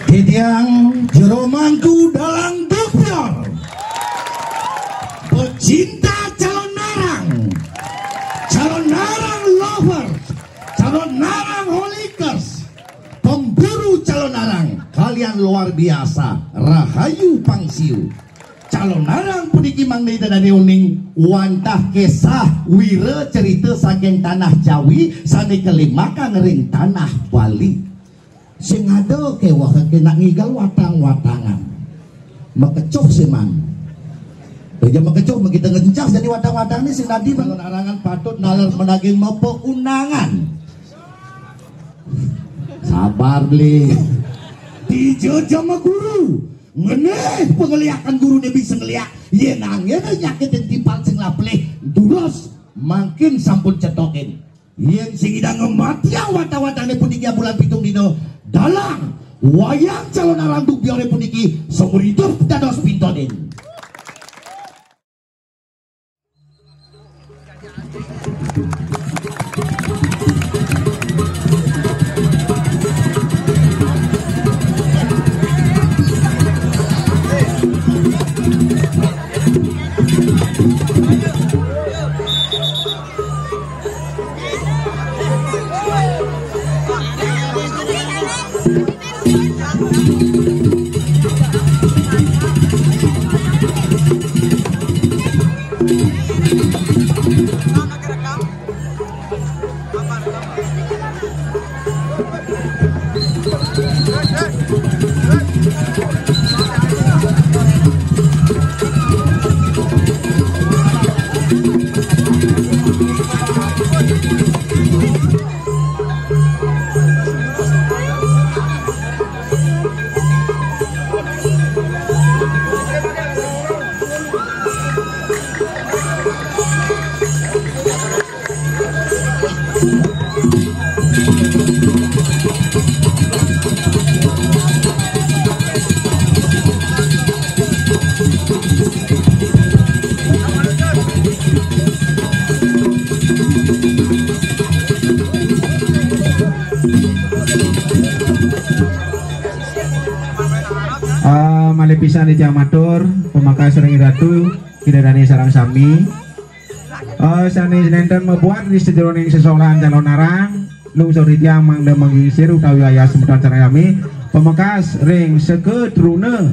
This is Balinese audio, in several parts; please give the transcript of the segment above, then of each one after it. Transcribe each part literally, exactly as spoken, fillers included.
Titiang jero mangku dalang dokter, pecinta Calonarang, Calonarang lovers, Calonarang holikers, pemburu Calonarang, kalian luar biasa, rahayu pangsiu. Calonarang puniki mangda Ida dané uning wantah kisah wira cerita saking tanah Jawi sané kalimakan ring tanah Bali. Sing ada kéweh nak ngigel watang-watangan. Makecuh siman. Aja makecuh, makita ngencas jani watang-watangan né sing dadi Calonarang patut naler menaging mapa undangan. Sabar, Bli. Dija jama guru. Ngenéh pangeliakan guruné bisa ngeliak. Yén anggéna nyakitin timpal sing lapelih, durus, mangkin sampun cetokin. Yén sing ngidang ngamatiang watang-watangané puniki bulan pitung dina, dalang wayang Calonarang Dubioré puniki seumur hidup dados pintonin. Ah, malih pisan titiang matur, pamekas ring Ratu, Ida dané sareng sami. Ah, sané nénten mabuat di sajeroning sesolan Calonarang, lungsur titiang mangda mangingsir utawi ayah semeton sareng sami, pamekas ring Seka Truna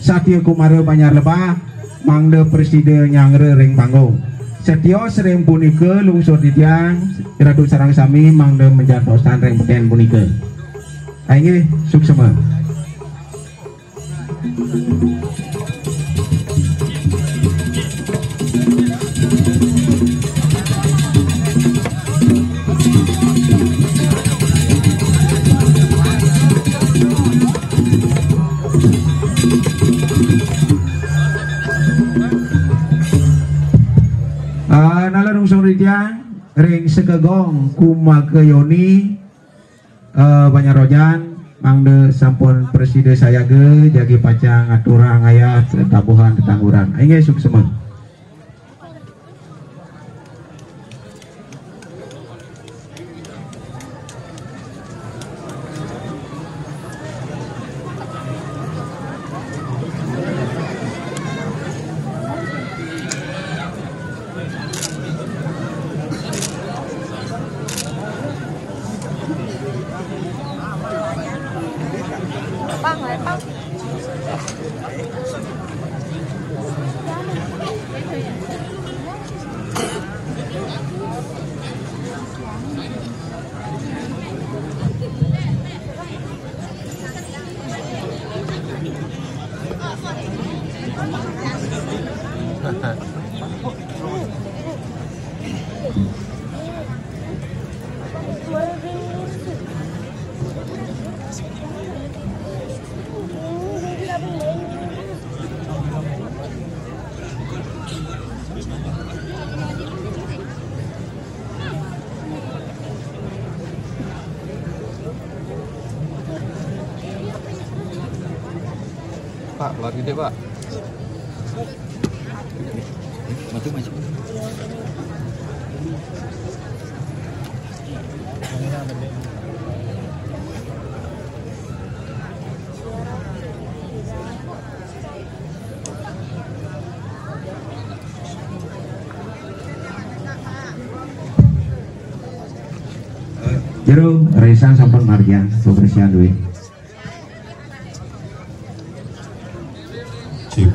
Satya Kumara Banjar Lebah, mangda prasida nyanggra ring panggung. Setios ring punika lungsur titiang, Ratu sareng sami mangda majartosan ring beken punika. Inggih, suksema. Ah, naler lungsur titiang ring Seka Gong Kumaka Yoni, eh, Banjar Ojan, mangda sampun prasida sayaga, jagi pacang ngaturang ayah tetabuhan tetangguran. Inggih, suksema. Pak, keluar gede, Pak. Maju, maju. Jero, resan sampun margiang, kebersihan duwe. Sip.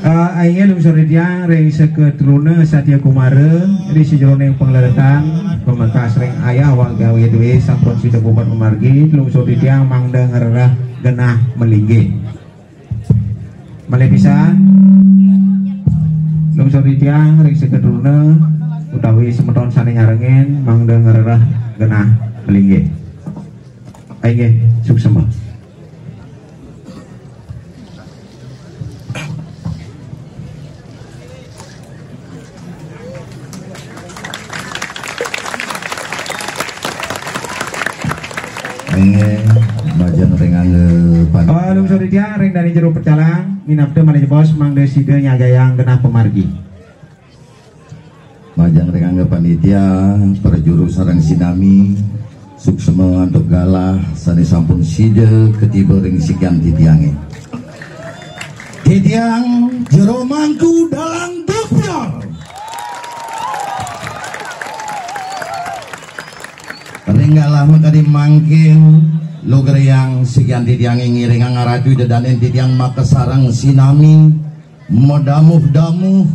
Eh, inggih lungsur titiang ring seketruna Satya Kumara, ri sajeroning pangleretan, pamentas ring ayah wagawi due sampun sida pupat mamargi, lungsur titiang mangda ngrereh genah malinggih. Malih pisan, lungsur titiang ring seketruna utawi semeton sane nyarengin mangda ngrereh genah malinggih. Inggih, suksema. Majeng ring angga panitia. Lungsur titiang ring dané jero pecalang, minabda malih jebos mangda sida nyagayang genah pamargi. Majeng ring angga panitia, prajuru sareng sinami, suksma antuk galah sané sampun sida katiba ring sikian titiangé. Titiang Jero Mangku Dalang Dukpior. Ring galah makadi mangkin, lugrayang sikian titiangé ngiringang Ratu Ida Dané titiang makasareng sinami, madamuh-damuh,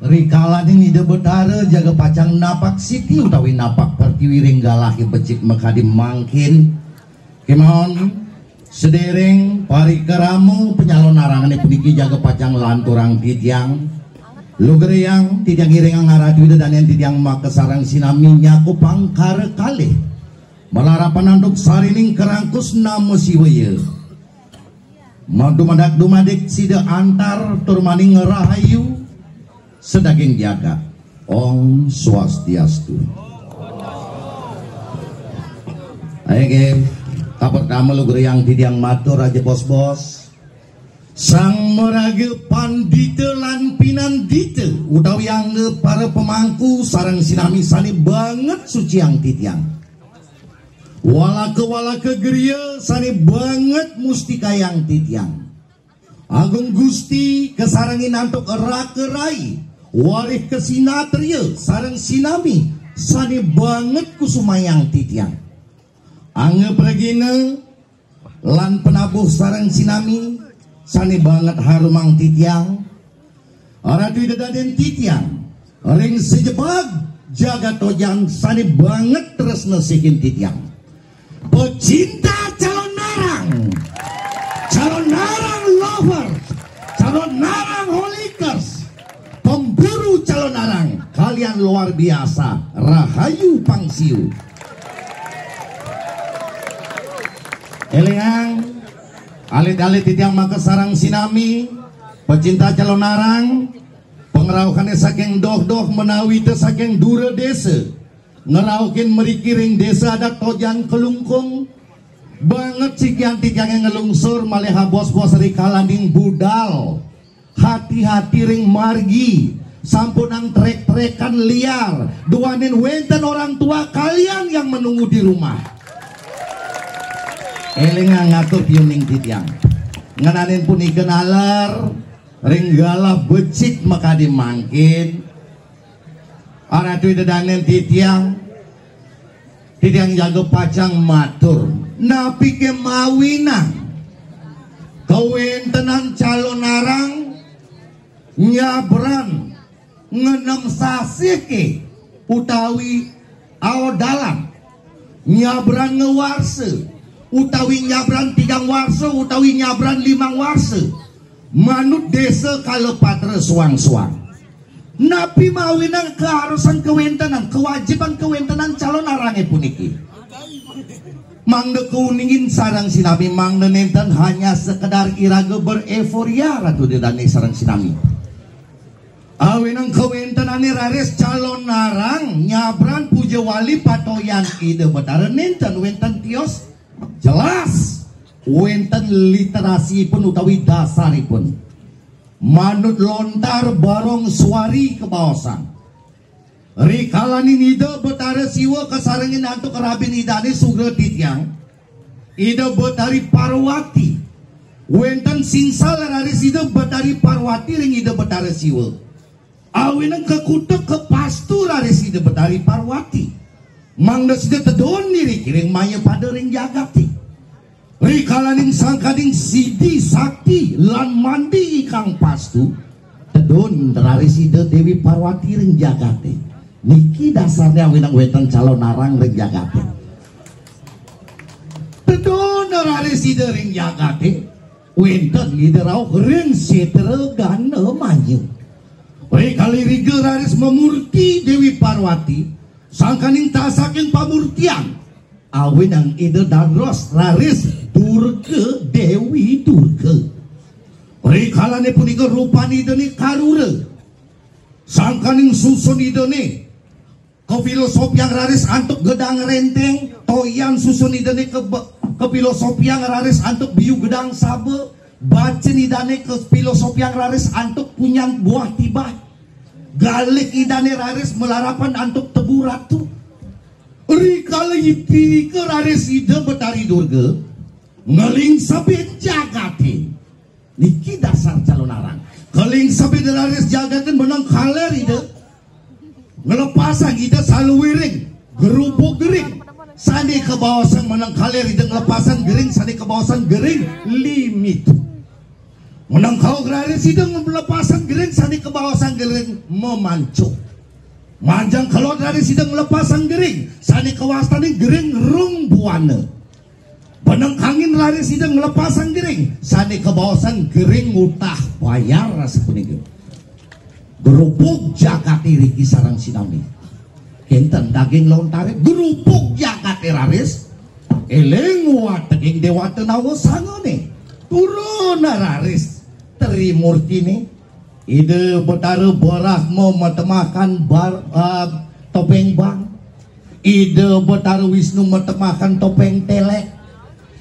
rikalaning Ida Betara jaga pacang napak siti utawi napak pertiwi ring galahé becik makadi mangkin. Kémaon, sedereng parikrama panyalonarangané puniki jaga pacang lanturang titiang. Lugrayang titiang ngiringang Ratu Ida Dané titiang makasareng sinami nyakupang kara kalih. Malarapan antuk sarining karangkus nama Siwaya. Madumadak dumadik sida antar tur maning rahayu sadaging jagat. Om Swastiastu. Ayo, nggih. Kapertama lugrayang titiang matur raja bos-bos. Sang maraga pandita lan pinandita utawi angga para pemangku sareng sinami sané banget suciang titiang. Walaka-walaka griya sané banget mustikayang titiang. Agung Gusti kasarengin antuk raka rai, warih kasinatria sareng sinami sané banget kusumayang titiang. Angga pragina lan penabuh sareng sinami sané banget harumang titiang. Ratu Ida Dané titiang, ring sajebag jagat tojan sané banget tresna sihin titiang. Pecinta Calonarang, Calonarang lovers, Calonarang holikers, pemburu Calonarang, kalian luar biasa, rahayu pangsiu. Élingang, alit-alit titiang makasareng sinami, pecinta Calonarang, pangrauhané saking doh-doh menawi té saking dura désa, ngrauhin mriki ring Désa Adat Tojan Klungkung. Banget sikian titiangé nglungsur malih bos-bos rikalaning budal. Hati-hati ring margi, sampunang trek-trekan liar, duaning wénten orang tua kalian yang menunggu di rumah. Élingang ngatur piuning titiang. Ngenanin punika naler ring galah becik makadi mangkin. Ratu Ida Dané titiang, titiang jaga pacang matur, napiké mawinang kawéntenan Calonarang nyabran ngenem sasihké utawi aodalan, nyabran ngawarsa utawi nyabran tigang warsa utawi nyabran limang warsa, manut désa kala patra suang-suang. Napi mawinang kaharusan kawéntenan, kewajiban kawéntenan Calonarangé puniki? Mangda kauningin sareng sinami, mangda nénten hanya sekedar iraga bereforia, Ratu Ida Dané sareng sinami. Awinang kawéntenané raris Calonarang nyabran puja wali patoyan Ida Betara, nénten wénten tios, jelas wénten literasiipun utawi dasaripun. Manut lontar Barong Suari kabaosang, rikalaning Ida Betara Siwa kasarengin antuk rabin Idané sugra titiang, Ida Betari Parwati. Wénten singsal raris Ida Betari Parwati ring Ida Betara Siwa. Awinang kakutuk kapastu raris Ida Betari Parwati. Mangda sida tedun niriki ring mayapada ring jagaté. Rikalaning sangkaning sidi sakti lan mandi ikang pastu, tedun raris Ida Déwi Parwati ring jagaté. Niki dasarné awinang wénten Calonarang ring jagaté. Tedun raris Ida ring jagaté, wénten Ida rauh ring sétra gana manyu. Rikala iriga raris mamurti Déwi Parwati, sangkaning tasaking pamurtian, awinang Ida dados raris Durga, Déwi Durga. Rikalané punika rupan Idané karura. Sangkaning susun Idané kafilosopiang raris antuk gedang rénténg, toyan susun Idané kebe-, Kapilosopiang raris antuk biu gedang saba, bacin Idane kapilosopiang raris antuk punyan buah tibah, galih Idane raris malarapan antuk tebu ratu. Rikala iti ka raris Ida Betari Durga, ngeling sabin jagate. Niki dasar calon arang. Ngeling sabin raris jagate meneng kaler Ida. Nglepasang Ida saluiring gerubug gering sane kabaosang meneng kaler Ida nglepasang gering sane kabaosang gering limit. Meneng kaug raris Ida nglepasang gering sane kabaosang gering memancuh. Manjang kelod raris Ida nglepasang gering sane kawastanin gering rung buana. Beneng kangin raris Ida nglepasang gering sane kabaosang gering utah bayar sapunika. Gerubug jagate riki sareng sinami. Kenten daging lontare gerubug jagate raris. Eling wateging dewata nawa sangane. Turun raris Trimurtine. Ida Betara Brahma matemahan bar, ah, topeng bang. Ida Betara Wisnu matemahan topeng telek.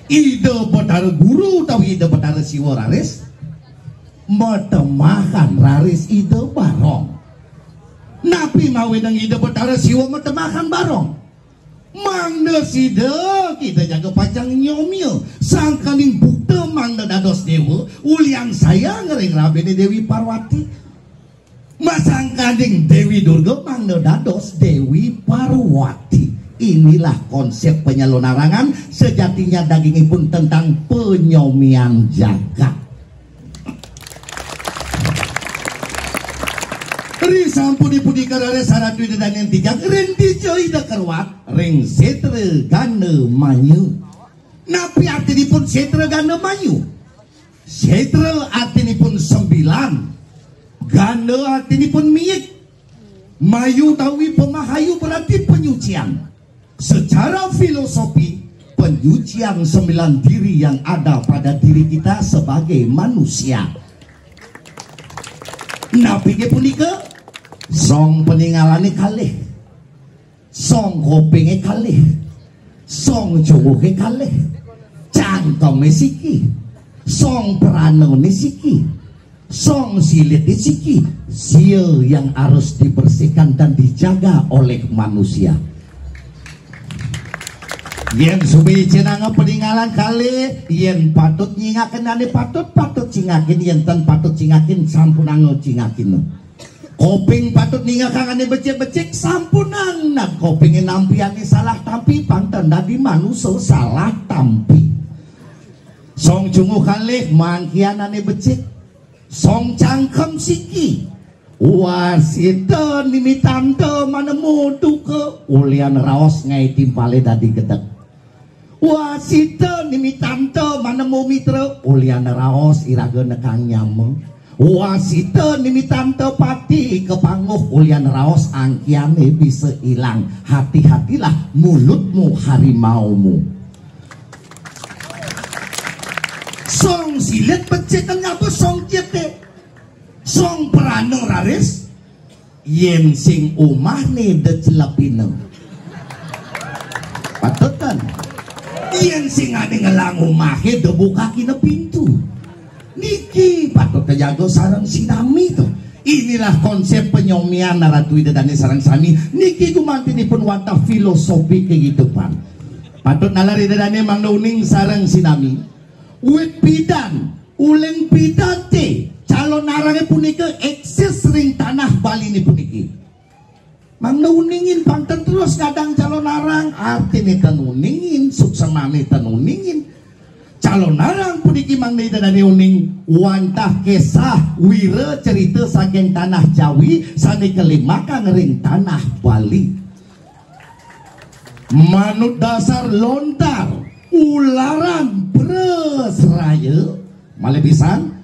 Ida Betara Guru utawi Ida Betara Siwa raris matemahan raris Ida Barong. Napi mawinan Ida Betara Siwa matemahan Barong? Mangda sida kita jaga pacang nyomia sangkaning bukta mangda dados dewa, ulian sayang ring rabine Dewi Parwati. Masangkaning Dewi Durga mangda dados Dewi Parwati. Inilah konsep penyalonarangan sejatinya dagingipun tentang penyomian jagat. Ri sampun ipun ika raris saratu Ida Daning Tijang ring dija Ida karuat ring setra Gana Manyu. Napi artinipun setra Gana Manyu? Setra artinipun sembilan, Gana artinipun miik, Mayu utawi pemahayu berarti penyucian. Secara filosofi, penyucian sembilan diri yang ada pada diri kita sebagai manusia. Napike punika? Song peningalane kalih, song kopinge kalih, song jumuhe kalih, cangkeme siki, song pranane siki, song silite siki, sia yang harus dibersihkan dan dijaga oleh manusia. Yen subi cenanga peningalan kalih, yen patut nyingakin ane patut, patut cingakin, yen ten patut cingakin, sampunanga cingakin. Koping patut ningakang ane becik-becik, sampunang, nah kopinge nampi ane salah tampi, pang ten dadi manusa salah tampi. Song jungu kalih mangkian ane becik, song cangkem siki. Wasita nimitanta manemu duka, ulian raos ngae timpale dadi gedeg. Wasita nimitanta manemu mitra, ulian raos iraga nekang nyama. Wasita nimitanta pati kapanguh, ulian raos angkiane bisa ilang. Hati-hatilah mulutmu harimaumu. Song silit becik ngaba song cete. Song prana raris, yen sing umahne da celepina. Patut kan? Yen sing ane ngelang umahe da bukakina pintu. Niki patut kajaga sareng sinami to. Inilah konsep penyomian Ratu Ida Dane sareng sami. Niki gumantinipun wantah filosofi kehidupan. Patut nalar Ida Dane mangda uning sareng sinami. Wit pidan, uling pidate, calon arange punika eksis ring tanah Baline puniki. Mangda uningin pang ten terus ngadang calon arang, artine ten uningin, suksemane ten uningin. Calon arang puniki mangda Ida Dane uning wantah kesah wira cerita saking tanah Jawi sane kalimbakang ring tanah Bali. Manut dasar lontar ularan Bresraya, malih pisan,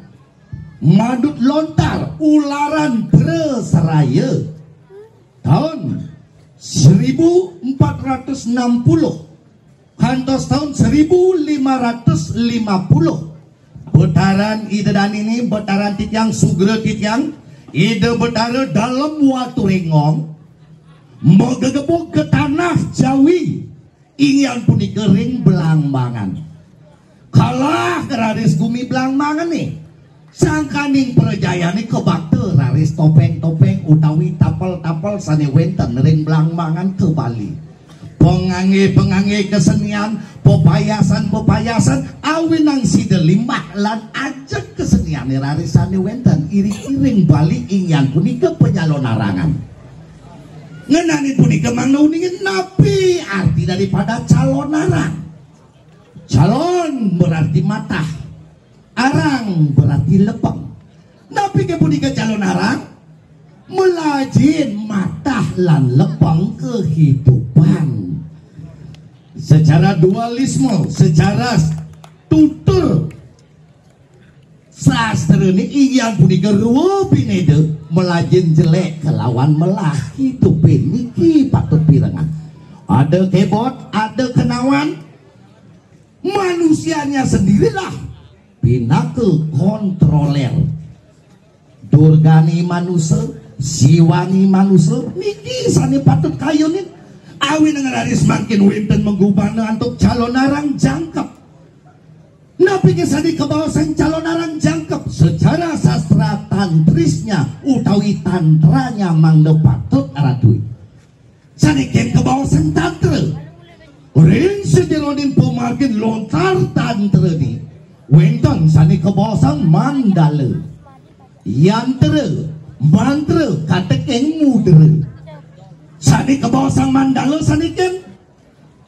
manut lontar ularan Bresraya, taun seribu empat ratus enam puluh kantos taun seribu lima ratus lima puluh, Betaran Ida Danene, Betaran titiang, sugra titiang, Ida Betara Dalem Waturingong, magegebug ka tanah Jawi. Inggian punika ring Blangmangan. Kalah raris gumi Blangmangan nih. Sangkaning prajayané kabakta raris topéng-topéng utawi tapel-tapel sané wénten ring Blangmangan ka Bali. Pangangge-pangangge kesenian, pepayasan-pepayasan, awinang sida limbak lan ajeg keseniané raris sané wénten iring-iring Bali inggian punika penyalonarangan. Ngenani punika mangda uningin napi arti daripada calonarang. Calon berarti matah, arang berarti lepeng. Napi ké punika calonarang? Melajin matah lan lepeng kehidupan. Secara dualisme, secara tutur sastrané inggian punika rwa bineda, melajin jelék kalawan melah hidupé niki patut pirengang. Ada kebot, ada kenawan, manusianya sendirilah pinaka kontroler. Durgani manusa, Siwani manusa, niki sané patut kayunin. Awinang raris mangkin wénten magubana antuk calonarang jangkep. Napi ké sané kabaosang calonarang jangkep? Secara sastra tantrisnya utawi tantranya mangda patut aratui. Sané kén kabaosang tantra. Ring sajeroning pamargin lontar tantrané, wénten sané kabaosang mandala, yantra, mantra, kateking mudra. Sané kabaosang mandala sané kén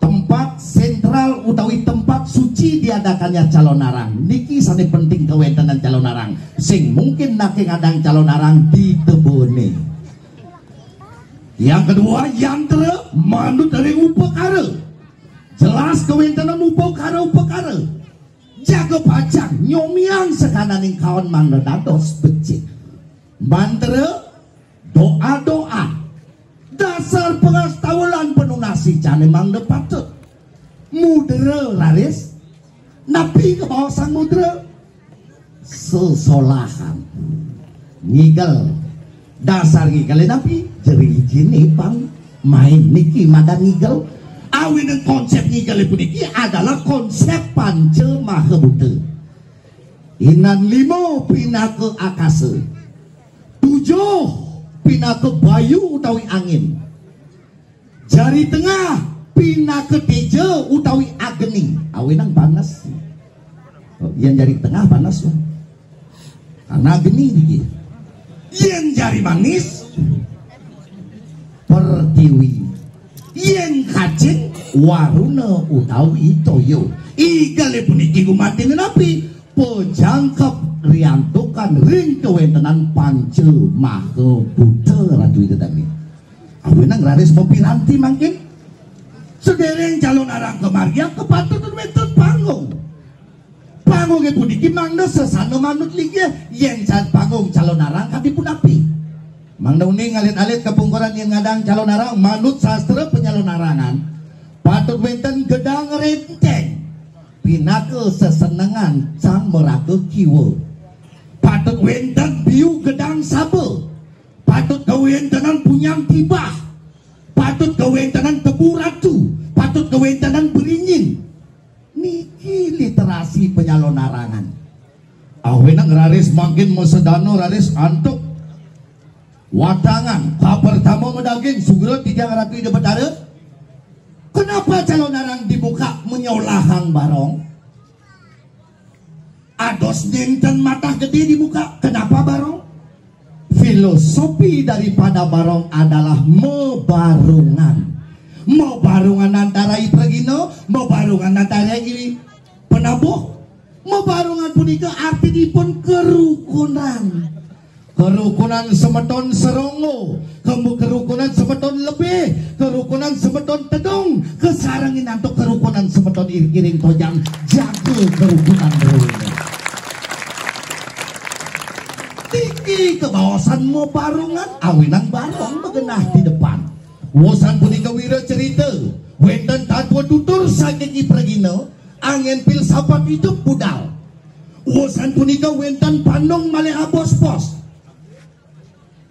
tempat sentral utawi tempat suci diadakannya calonarang. Niki sané penting kawéntenan calonarang. Sing mungkin naké ngadang calonarang di tebone. Yang kedua, yantra manut ring upakara. Jelas kawéntenan upakara-upakara. Jaga pacang nyomiang sakananing kaon mangda dados becik. Mantra, doa-doa. Dasar pangastawa lan panunas icané mangda patut. Mudra raris. Napi kabaosang mudra? Sesolahan. Ngigel. Dasar ngigelé napi? Jerijiné pang main niki madan ngigel. Awinang konsep ngigelé puniki adalah konsep panca maha buta. Inan lima pinaka akasa. Tujuh pinaka bayu utawi angin. Jari tengah pinaka teja utawi agni. Awinang panas. Oh, yén jari tengah panas, loh. Karena agni niki. Yén jari manis pertiwi. Yén kacing waruna utawi toya. Igelé puniki gumanti napi? Pajangkep riantukan ring kawéntenan panca maha buta, Ratu Ida Dané. Awinang raris mapiranti mangkin. Sadéréng calonarang kamargiang kapatut wénten panggung. Panggungé puniki mangda sesana manut linggih, yén can panggung calonarang kadi punapi. Mangda uning alit-alit kapungkuran yén ngadang calonarang manut sastra penyalonarangan. Patut wénten gedang rénténg pinaka sesenengan sang maraga kiwa. Patut wénten biu gedang saba. Patut kawéntenan punyan tibah. Patut kawéntenan tebu ratu. Patut kawéntenan berinyin. Niki literasi penyalonarangan. Awinang raris mangkin masedana raris antuk watangan. Kapertama madaging sugra titiang Ratu Ida Betara. Kenapa calonarang dibuka menyolahang barong? Ados nénten matah gedé dibuka. Kenapa barong? Filosofi daripada barong adalah mabarungan. Mabarungan antara i pragina, mabarungan antara i penabuh. Mabarungan punika artinipun kerukunan. Kerukunan semeton seronggo, kemu-, kerukunan semeton lebih, kerukunan semeton tedung, kasarengin antuk kerukunan semeton iring-iring tojang, jaga kerukunan rumi. Niki kabaosan mabarungan, awinang barong magenah di depan. Wusan punika wira cerita, wénten tatwa tutur saking i pragina, anggén filsafat idup budal. Wusan punika wénten panung malih abos-bos.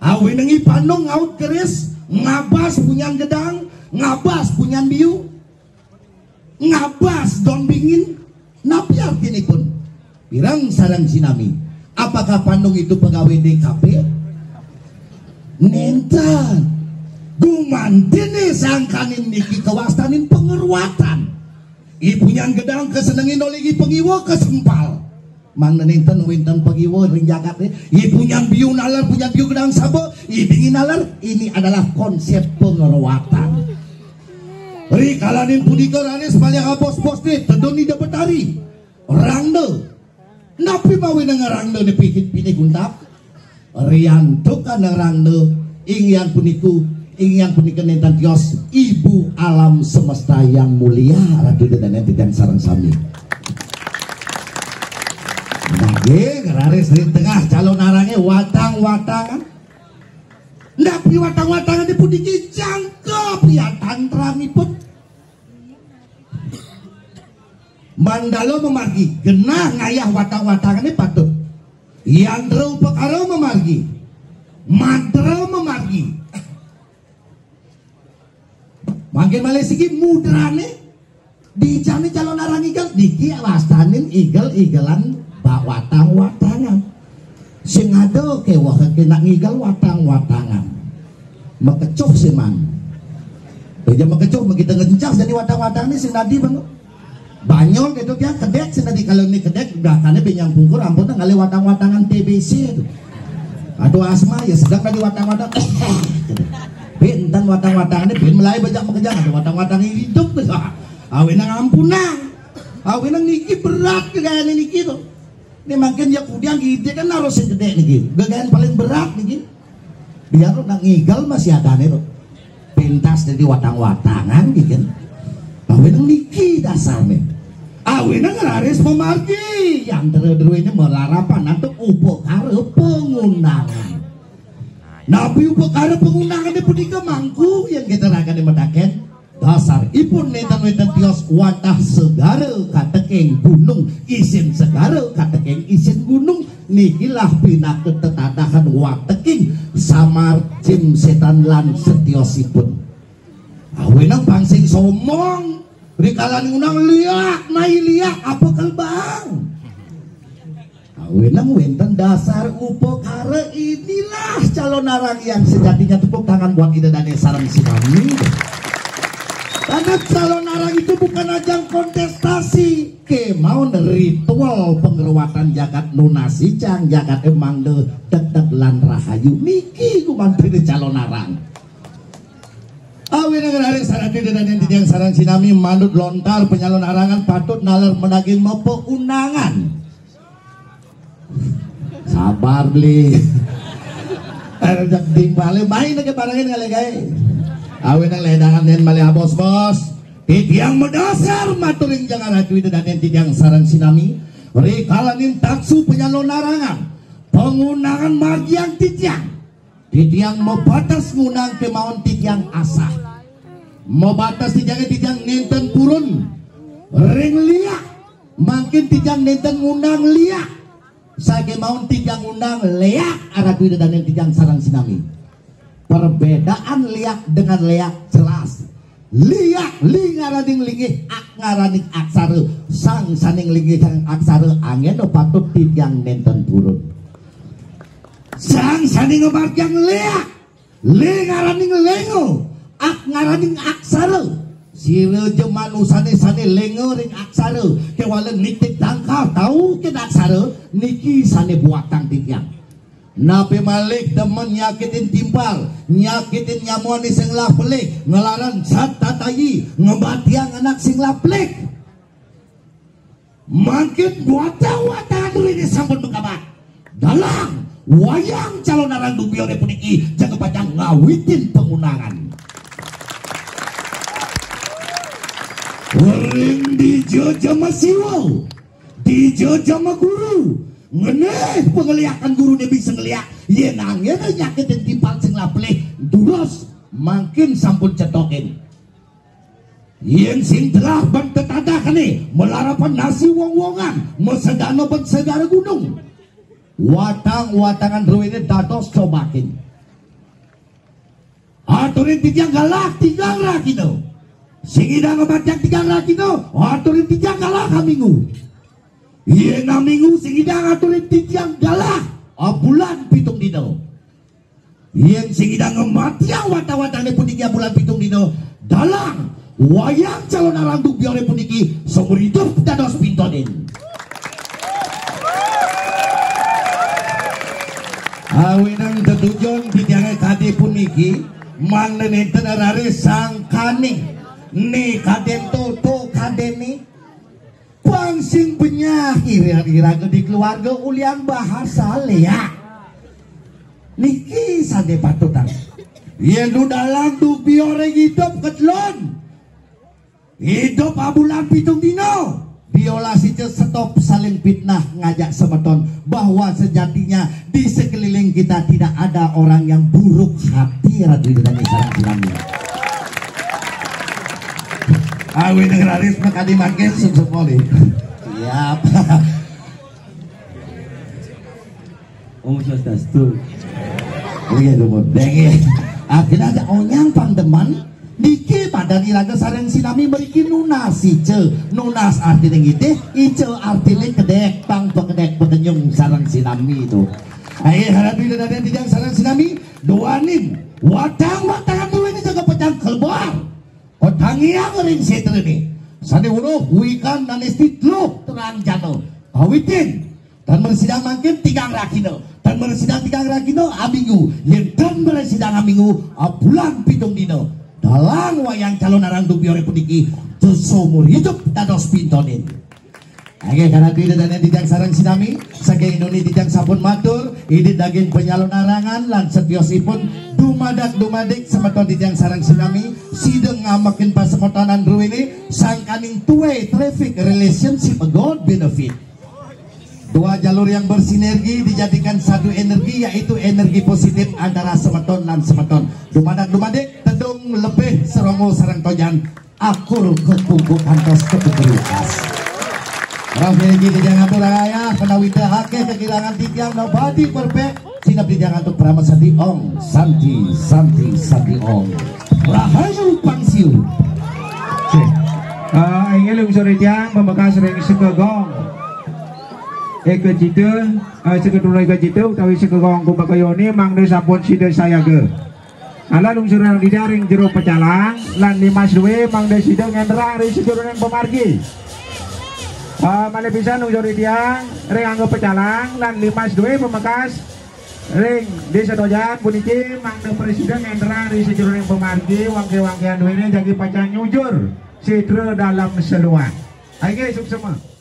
Awinang i panung ngaut keris, ngabas punyan gedang, ngabas punyan biu. ngabas daun bingin. Napi artinipun? Pireng sareng sinami? Apakah Pandung itu pegawai D K P? Nénten. Gumantiné sangkaning niki kawastanin pangruatan. Ipunyan gedang kasenengin olih ipangiwa kasempal. Mangda nénten wénten pangiwa ring jagaté. Ipunyan biu naler, punyan biu gedang saba, ibingin naler. Ini adalah konsep pangruatan. Rikalaning punika raris malih abos-bos té tedun Ida Betari. Rangda. Napi mawinan ngrangda né pikit pinih guntap? Riantukan rangda, inggih punika, inggih punika nénten tios Ibu Alam Semesta yang mulia, Ratu Ida Dané titiang sareng sami. Nggih, raris ring tengah calonarangé watang-watangan. Napi watang-watangan puniki jangkep ya tantramipun. Mandala mamargi, genah ngayah watang-watangané patut. Yantra upakara mamargi, mantra mamargi. Mangkin malih siki mudrané, dijamin calonarang igel, niki wastanin igel-igelan ba-, watang-watangan. Sing ada kéweh kénak ngigel watang-watangan. Makecuh siman. Béja makecuh, makita ngencas dadi watang-watangan né sing dadi banget. Banyol gitu tiang kedék sing dadi, kalau né kedék, bahkan benjang pungkur ampun ngalih watang-watangan T B C itu. Aduh, asma ya sedang dadi watang-watang. Pinten watang-watangan né, bin mulai bajak makejang, ada watang-watang hidup. Awénang ampunang. Awénang niki berat kegayaan niki tuh. Né mangkin ya kudiang gedé kan harus sing gedé niki. Gegayan paling berat niki. Biar nak ngigel masih adané to. Pintas dadi watang-watangan niki kan. Awénang niki dasarné. Awénang raris mamargi. Yang dere-dere ini malarapan antuk upakara pangundangan. Napi upakara pangundangané punika mangku yang kita ragané mataken? Dasaripun nénten wénten tios wantah segara kateking gunung, isin segara kateking isin gunung, nikilah pinaka tetadahan wateking samarjim sétan lan setiosipun. Awénang pang sing sombong, rikalaning undang liak, mai liak, apa kelbang? Awénang wénten dasar upakara, inilah calonarang yang sejatinya. Tepuk tangan buat Ida Dané sareng sinami. Karena calonarang itu bukan ajang kontestasi, kémaon ritual pangruatan jagat nunas icang, jagat mangda degdeg lan rahayu. Niki gumantiné calonarang. Awénang raris sareng Ida Dané titiang sareng sinami manut lontar panyalonarangan patut naler menagih mapaundangan. Sabar, Bli. Rejek timpalé, main aja barengin ngalih gaé. Awénang ledangan yén malih abos-bos. Titiang madasar maturing jeng Ratu Ida Dané titiang sareng sinami. Rikalaning taksu panyalonarangan, pangundangan margiang titiang. Titiang mabates ngundang kémaon titiang asah. Mabates titiangé titiang nénten purun ring liak. Mangkin titiang nénten ngundang liak. Sakémaon titiang ngundang léak, Ratu Ida Dané titiang sareng sinami. Perbedaan liak dengan léak jelas. Liak, li ngaraning linggih, ak ngaraning aksara. Sang sané nglinggihang aksara anggéna patut titiang nénten purun. Sang sané ngamargiang léak, li ngaraning lénga, ak ngaraning aksara. Sira ja manusané sané lénga ring aksara, kéwala nitik dangkal tau kén aksara, niki sané buatang titiang. Napi malih demen nyakitin timpal, nyakitin nyamuané sing ngelah pelih, nglarang sat tatayi, ngebatiang anak sing ngelah pelih. Mangkin watang-watangan druéné sampun makabat. Dalang, wayang calonarang dubiané puniki jaga pacang ngawitin pangundangan. Ring dija jama siwa, dija jama guru, ngenéh pangeliakan guruné bisa ngeliak, yén anggéna nyakitin timpal sing ngelah pelih, durus, mangkin sampun cetokin. Yén sing telah ban tetadahné, malarapan nasi wong-wongan, masedana ban segara gunung. Watang-watangan druéné dados cobakin. Aturin titiang galah tigang rahina. Sing idang matiang tigang rahina, aturin titiang galah aminggu. Yén aminggu sing idang aturin titiang galah abulan pitung dina. Yén sing idang matiang watah-watahné puniki abulan pitung dina, dalang Wayang Calonarang Duk Bioré puniki saumur idup dados pintonin. Awinan tetujon titiangé kadi puniki, mangda nénten raris sangkaning né kadén toto kadéné. Pang sing benyah ira-, iraga di keluarga ulian bahasa léak. Niki sané patutang. Yén nu dalang Duk Bioré idup ketelun. Idup abulan pitung dina. Biola sida stop saling fitnah ngajak semeton bahwa sejatinya di sekeliling kita tidak ada orang yang buruk hati, Ratu Ida Dané sareng sinami. Awinan raris makadi mangkin suksma. Siap. Om Swastiastu. Iya, dumun. Dengé. Artiné ada onyang pang demen. Niki madan iraga sareng sinami mriki nunas ica. Nunas artiné ngidih, ica artiné kedék pang pakedék pakenyung sareng sinami to. Aé harap ida dadan titiang sareng sinami, duaning watang-watangan duéné jaga pacang kalebur. Katangiang ring sétrané. Sané weruh wikan nanisti teluh terang jana. Kawitin tan mrasidang mangkin tigang rahina. Tan mrasidang tigang rahina aminggu. Yén tan mrasidang aminggu, abulan pitung dina. Dalang Wayang Calonarang Duk Bioré puniki saumur idup dados pintonin. Inggih, karatu ida dané titiang sareng sinami, saking inuni titiang sampun matur, indik daging panyalonarangan lan setiosipun dumadak dumadik semeton titiang sareng sinami, sida ngamekin pasemetonan druéné sangkaning two-way traffic relationship, a good benefit. Dua jalur yang bersinergi dijadikan satu energi, yaitu energi positif antara semeton lan semeton. Dumadak dumadik, tedung lebih serongo sareng toyan, akur kekuku kantos kepungkur lukas. Rafiki titiang atur ayah, menawi teu akéh kekirangan titiang nabadi perfect, sineb titiang atur parama santi om, santi, santi, santi om. Rahayu pangsiu. Oké. Eh, inggih lungsur titiang pamekas ring sekegong. Eka Cita, eh, seketuna Eka Cita utawi sekegong Kumbaka Yoni mangda sampun sida sayaga. Ala lungsur titiang ring jero pecalang, lan limas due mangda sida ngenterang ring sajeroning pamargi. Ah, malih pisan lungsur titiang ring angga pecalang, lan limas due pamekas ring Desa Toyan puniki mangda prasida ngenterang ring sajeroning pamargi, wangké-wangkéan duéné jagi pacang nyujur sétra dalem saluan. Inggih, suksma.